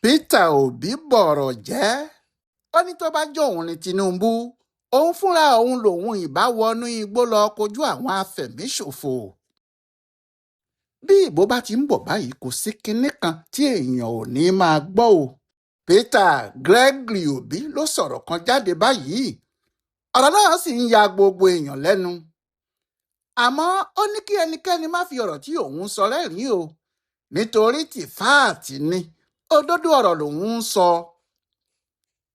Peter Obi bọ̀rọ̀ jẹ́. Ó ní tó bá jẹ́ òun ní Tinubu, òun fúnra òun lòun ìbá wọnú igbó lọ kojú àwọn afẹ̀míṣòfò. Bí ìbò bá ti ń bọ̀ báyìí, kò sí kinní kan tí èèyàn ò ní máa gbọ́ o. Peter Gregory Obi ló sọ̀rọ̀ kan jáde báyìí. Ọ̀rọ̀ náà sì ń ya gbogbo èèyàn lẹ́nu. Àmọ́ ó ní kí ẹnikẹ́ni má fi ọ̀rọ̀ tí òun sọ rẹ́rìn-ín o, nítorí tìfáàtì ni, òdodo ọ̀rọ̀ lòun ń sọ.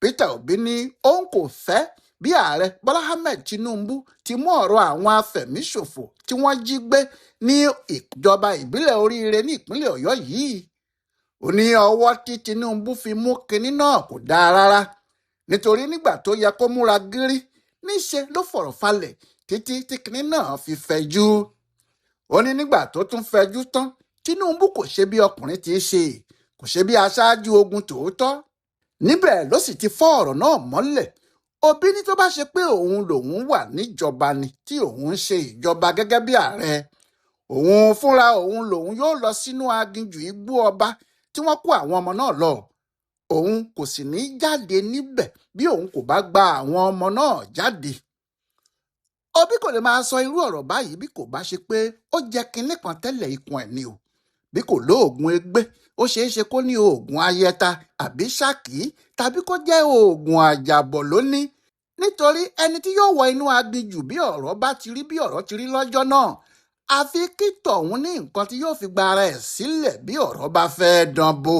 Peter Obi ní òun kò fẹ́ bí ààrẹ Bọ́lá Ahmed Tinubu ti mú ọ̀rọ̀ àwọn afẹ̀míṣòfò tí wọ́n jí gbé ní ìjọba ìbílẹ̀ Oríire ní ìpínlẹ̀ Ọ̀yọ́ yìí. Ó ní ọwọ́ tí Tinubu fi mú kinní náà kò dáa rárá, nítorí nígbà tó yẹ kó múra gírí, níṣe ló fọ̀rọ̀ falẹ̀ títí tí kinní náà fi fẹjú. Ó ní nígbà tó tún fẹjú tán, Tinubu kò ṣe bí ọkùnrin ti ṣe, kò ṣe bí aṣáájú ogun tòótọ́. Níbẹ̀ ló sì ti fọ́ ọ̀rọ̀ náà mọ́lẹ̀. Obi ní tó bá ṣe pé òun lòun wà níjọba ni, tí òun ń ṣe ìjọba gẹ́gẹ́ bí ààrẹ, òun fúnra òun lòun yóò lọ sínú aginjù igbó ọba tí wọ́n kó àwọn ọmọ náà lọ. Òun kò sì ní jáde níbẹ̀ bí òun kò bá gba àwọn ọmọ náà jáde. Obi kò lè máa sọ irú ọ̀rọ̀ báyìí bí kò bá ṣe pé ó jẹ́ kinní kan tẹ́lẹ̀ ikùn ẹ̀ ni o. Bí kò lóògùn egbé, ó ṣeé ṣe kó ní oògùn ayẹta àbí ṣákì, tàbí kó jẹ́ oògùn àjàbọ̀ lóní. Nítorí ẹni tí yóò wọ inú aginjù bí ọ̀rọ̀ bá ti rí bí ọ̀rọ̀ ti rí lọ́jọ́ náà, àfi kí tọ̀hún ní nǹkan tí yóò fi gba ara ẹ̀ sílẹ̀ bí ọ̀rọ̀ bá fẹ́ dán bo.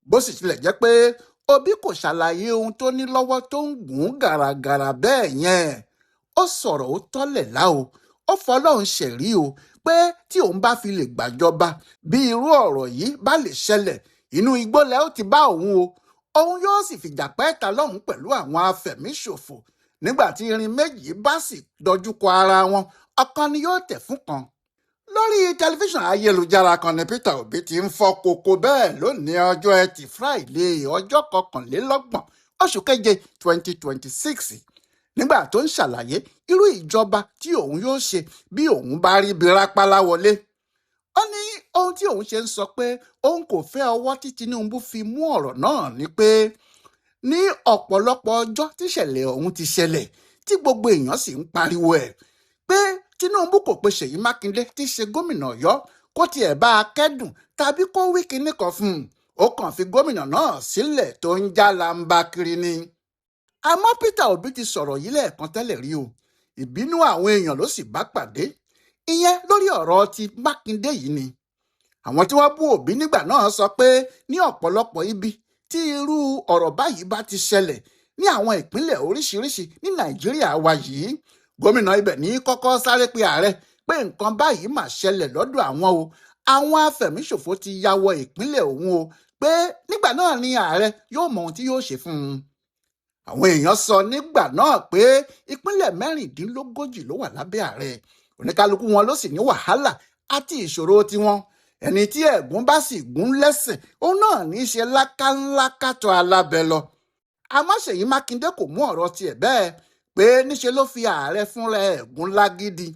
Bó sì tilẹ̀ jẹ́ pé Obi kò ṣàlàyé ohun tó ní lọ́wọ́ tó ń gùn gàràgàrà bẹ́ẹ̀ yẹn, ó sọ̀rọ̀ ó tọ́lẹ̀ lá o, ó fọlọ́run ṣẹ̀rí o pé tí òun bá fi lè gbàjọba, bí irú ọ̀rọ̀ yìí bá lè ṣẹlẹ̀, inú igbó lẹ ó ti bá òun o. Òun yóò sì fìjà pẹ́ẹ́ta lọ́hùn pẹ̀lú àwọn afẹ̀míṣòfò. Nígbà tí irin méjì bá sì dojúkọ ara wọn, ọ̀kan ni yóò tẹ̀ fún kan. Lórí tẹlifíṣàn ayélujára kan ní Peter Obi ti ń fọ́ koko bẹ́ẹ̀ lónìí, ọjọ́ Ẹtì Friday, ọjọ́ 31 oṣù keje 2026, nígbà tó ń ṣàlàyé irú ìjọba tí òun yóò ṣe bí òun bá rí bí rápálá wọlé. Ó ní ohun tí òun ṣe ń sọ pé òun kò fẹ́ ọwọ́ tí Tinubu fi mú ọ̀rọ̀ náà ni pé ní ọ̀pọ̀lọpọ̀ ọjọ́ tíṣẹ̀lẹ̀ ọ̀hún ti ṣẹlẹ̀, tí gbogbo èèyàn sì ń pariwo ẹ̀ pé Tinubu kò pe Ṣèyí Mákindé tí í ṣe gómìnà Ọ̀yọ́ kó tiẹ̀ bá a kẹ́dùn tàbí kó wí kinní kan fún un. Ó kàn fi gómìnà náà sílẹ̀ tó ń já lamba kiri ni. Àmọ́ Peter Obi ti sọ̀rọ̀ yìí lẹ́ẹ̀kan tẹ́lẹ̀ rí o. Ìbínú àwọn èèyàn ló sì bá pàdé, ìyẹn lórí ọ̀rọ̀ ti Mákindé yìí ni. Àwọn tí wọ́n bú Obi nígbà náà sọ pé ní ọ̀pọ̀lọpọ̀ ibi tí irú ọ̀rọ̀ báyìí bá ti ṣẹlẹ̀ ní àwọn ìpínlẹ̀ oríṣiríṣi ní Nàìjíríà wa yìí, gómìnà ibẹ̀ ní kọ́kọ́ sáré pe ààrẹ pé nǹkan báyìí mà ṣẹlẹ̀ lọ́dọ̀ àwọn o, àwọn afẹ̀míṣòfò ti ya wọ ìpínlẹ̀ òun o, pé nígbà náà ni ààrẹ yóò mọ ohun tí yóò ṣe fún un. Àwọn èèyàn sọ nígbà náà pé ìpínlẹ̀ 36 ló wà lábẹ́ ààrẹ, oníkálukú wọn ló sì ní wàhálà àti ìṣòro tiwọn. Ẹni tí ẹ̀gún bá sì gún lẹ́sẹ̀, òun náà ní í ṣe lákàńlákàtọ̀ alábẹ́ lọ. Àmọ́ Ṣèyí Mákindé kò mú ọ̀rọ̀ tiẹ̀ bẹ́ẹ̀, pé níṣe ló fi ààrẹ fúnra ẹ̀gún lágídí.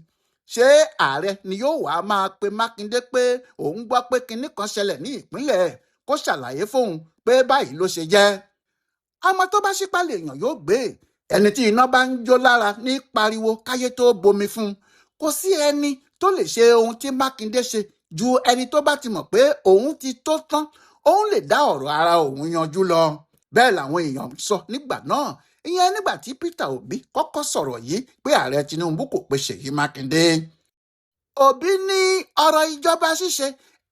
Ṣé ààrẹ ni yóò wá máa pe Mákindé pé òun gbọ́ pé kinní kan ṣẹlẹ̀ ní ìpínlẹ̀ ẹ̀, kó ṣàlàyé fóun pé báyìí ló ṣe jẹ́? Ọmọ tó bá ṣípá lèèyàn yóò gbé. Ẹni tí iná bá ń jó lára ní pariwo káyé tó bomi fún un. Kò sí ẹni tó lè ṣe ohun tí Mákindé ṣe ju ẹni tó bá ti mọ̀ pé òun ti tó tán, òun lè dá ọ̀rọ̀ ara òun yanjú lọ. Bẹ́ẹ̀ làwọn èèyàn sọ nígbà náà, ìyẹn nígbà tí Peter Obi kọ́kọ́ sọ̀rọ̀ yìí pé ààrẹ Tinubu kò pe Ṣèyí Mákindé. Obi ní ọ̀rọ̀ ìjọba ṣíṣe,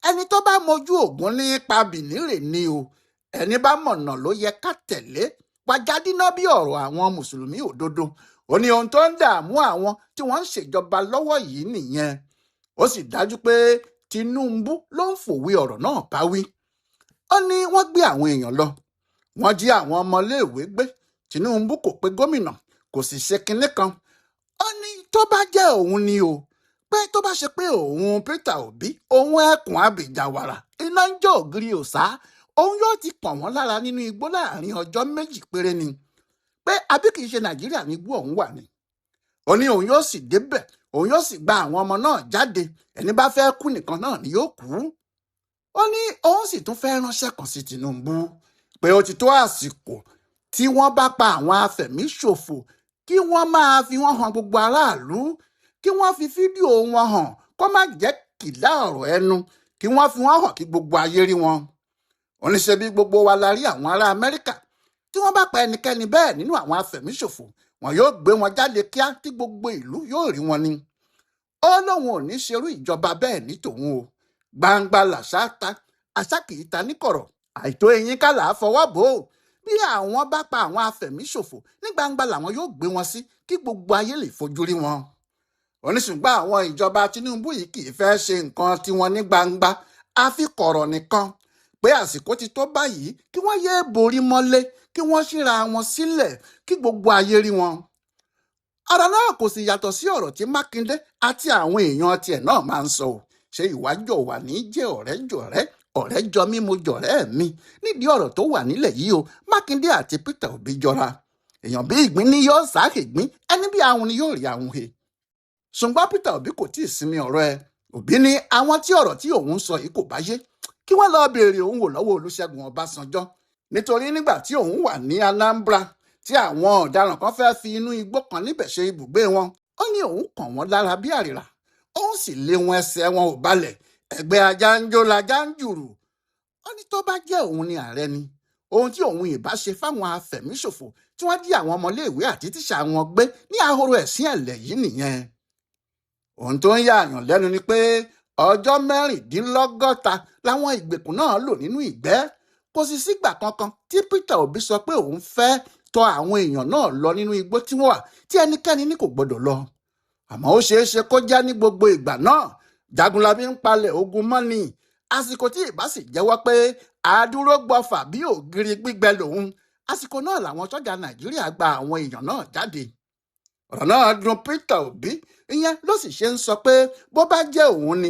ẹni tó bá mojú ògùn nípa bìnírè ni o, ẹni bá mọ̀nà ló yẹ ká tẹ̀lé. Wàjádínà bí ọ̀rọ̀ àwọn mùsùlùmí òdodo. Ó ní ohun tó ń dààmú àwọn tí wọ́n ń ṣèjọba lọ́wọ́ yìí nìyẹn. Ó sì dájú pé Tinubu ló ń fòwe ọ̀rọ̀ náà bá wí. Ó ní wọ́n gbé àwọn èèyàn lọ, wọ́n jí àwọn ọmọléèwé gbé, Tinubu kò pe gómìnà, kò sì ṣe kinní kan. Ó ní tó bá jẹ́ òun ni o, pé tó bá ṣe pé òun Peter Obi, òun ẹkùn abìjàwàrà iná ń jó ògiri òsá, òun yóò ti pọ̀ wọ́n lára nínú igbó láàrin ọjọ́ 2 péré ni, pé àbí kìí ṣe Nàìjíríà ní igbó ọ̀hún wà ni. Ó ní òun yóò sì débẹ̀, òun yóò sì gba àwọn ọmọ náà jáde, ẹni bá fẹ́ kú nìkan náà ni yóò kú. Ó ní òun sì tún fẹ́ ránṣẹ́ kan sí Tinubu. Pé ó ti tó àsìkò tí wọ́n bá pa àwọn afẹ̀míṣòfò kí wọ́n máa fi wọ́n hàn gbogbo aráàlú, kí wọ́n fi fídíò wọn hàn kó má jẹ́ kìlá ọ̀rọ̀ ẹnu, kí wọ́n fi wọ́n hàn kí gbogbo ayé rí wọn. Oníṣẹ́ bí gbogbo wa la rí àwọn ará Amẹ́ríkà tí wọ́n bá pa ẹnikẹ́ni bẹ́ẹ̀ nínú àwọn afẹ̀míṣòfò, wọn yóò gbé wọn jáde kíá tí gbogbo ìlú yóò rí wọn ni. Ó lóun ò ní ṣerú ìjọba bẹ́ẹ̀ ní tòun o. Gbangba làṣà ta, àṣà kì í ta níkọ̀rọ̀, àìtó eyín ká là á fọwọ́ bò ó. Bí àwọn bá pa àwọn afẹ̀míṣòfò ní gbangba làwọn yóò gbé wọn sí kí gbogbo ayé lè fojú rí wọn. Oníṣùgbọ́n àwọn ìjọba Tinubu yìí kì í fẹ́ ṣe nǹkan tiwọn ní gbangba, àfi kọ̀rọ̀ nìkan. Pé àsìkò ti tó báyìí kí wọ́n yéé borí mọ́lé, kí wọ́n ṣíra wọn sílẹ̀ kí gbogbo ayé rí wọn. Ọ̀rọ̀ náà kò sì yàtọ̀ sí ọ̀rọ̀ tí Mákindé àti àwọn èèyàn tiẹ̀ náà máa ń sọ o. Ṣé ìwájọ wà ní jẹ́ ọ̀rẹ́ jọ̀rẹ́, ọ̀rẹ́ jọ mí mo jọ̀rẹ́ mi? Nídìí ọ̀rọ̀ tó wà nílẹ̀ yìí o, Mákindé àti Peter Obi jọra. Èèyàn bí ìgbín ní yóò sáàkìgbín, ẹni bí ahun ni yóò rí ahun he. Ṣùgbọ́n Peter Obi kò tí ì sinmi ọ̀rọ̀ ẹ. Obi ní àwọn tí ọ̀rọ̀ tí òun sọ yìí kò bá yé, kí wọ́n lọ béèrè òun wò lọ́wọ́ Olúṣẹ́gun Ọbásanjọ́. Nítorí nígbà tí òun wà ní Anambra tí àwọn ọ̀daràn kan fẹ́ fi inú igbó kan níbẹ̀ ṣe ibùgbé wọn, ó ní òun kàn wọ́n lára bí àrìrà, òun sì lé wọn, ẹsẹ̀ wọn ò balẹ̀, ẹgbẹ́ ajá ń jó lajá ń jùrù. Ó ní tó bá jẹ́ òun ni ààrẹ ni, ohun tí òun ìbá ṣe fáwọn afẹ̀míṣòfò tí wọ́n jí àwọn ọmọléèwé àti tíṣà wọn gbé ní ahoro ẹ̀sìn ẹ̀lẹ̀ yìí nìyẹn. Ohun tó ń yààyàn lẹ́nu ni pé ọjọ́ 46 làwọn ìgbèkùn náà lò nínú ìgbẹ́. Kò sì sígbà kankan tí Peter Obi sọ pé òun fẹ́ tọ̀ àwọn èèyàn náà lọ nínú igbó tí wọ́n wà tí ẹnikẹ́ni ní kò gbọdọ̀ lọ. Àmọ́ ó ṣeé ṣe kó jẹ́ ní gbogbo ìgbà náà Jagunlabi ń palẹ̀ ogun mọ́ ni. Àsìkò tí ìbá sì jẹ́wọ́ pé àdúró gbọ́fà bí ògiri gbígbẹ lòun, àsìkò náà làwọn sọ́jà Nàìjíríà gba àwọn èèyàn náà jáde. Ọ̀rọ̀ náà dùn Peter Obi, ìyẹn ló sì ṣe ń sọ pé bó bá jẹ́ òun ni,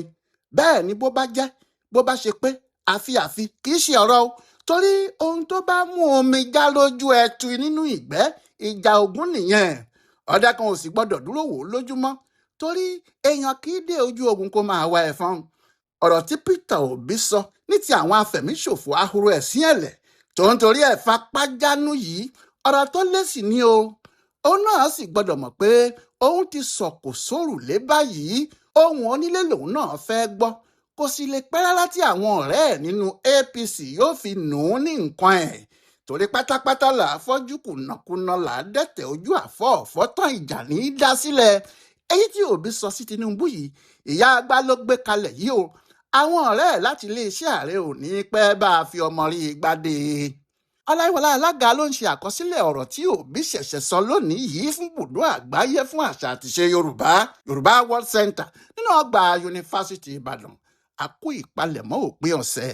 bẹ́ẹ̀ ni bó bá jẹ́, bó bá ṣe pé àfi àfi kì í ṣe ọ̀rọ̀ o, torí ohun tó bá mú omi já lójú ẹtu nínú ìgbẹ́, ìjà ogun nìyẹn. Ọ̀dà kan ò sì gbọ́dọ̀ dúró wò ó lójúmọ́, torí èèyàn kì í dé ojú ogun kó máa wá ẹ̀fọn. Ọ̀rọ̀ tí Peter Obi sọ ní ti àwọn afẹ̀míṣòfò ahoro ẹ̀sìn ẹ̀lẹ̀ tó ń torí ẹ̀ fapájánú yìí, ọ̀rọ̀ tó lésì ni o. Òun náà sì gbọ́dọ̀ mọ̀ pé òun ti sọ̀kò sórùlé báyìí, ohun onílé lòun náà fẹ́ gbọ́. Kò sì lè pẹ́ rárá tí àwọn ọ̀rẹ́ ẹ̀ nínú APC yóò fi nù ún ní nǹkan ẹ̀. Torí pátápátá là á fọ́jú, kùnàkùnà là á dẹ̀tẹ̀ ojú àfọ̀ọ̀fọ́ tán, ìjà ní í dá sílẹ̀. Èyí tí Obi sọ sí Tinubu yìí, ìyá àgbà ló gbé kalẹ̀ yìí o. Àwọn ọ̀rẹ́ ẹ̀ láti iléeṣẹ́ ààrẹ ò ní pẹ́ bá a fi ọmọ rí gbádé. Ọláyíwọlá Alága ló ń ṣe àkọsílẹ̀ ọ̀rọ̀ tí Obi ṣẹ̀ṣẹ̀ sọ lónìí yìí fún bùdó àgbáyé fún àṣà àtìṣe Yorùbá, Yorùbá World Center nínú ọgbà Yunifásítì Ìbàdàn. A kú ìpalẹ̀mọ́ òpin ọ̀sẹ̀.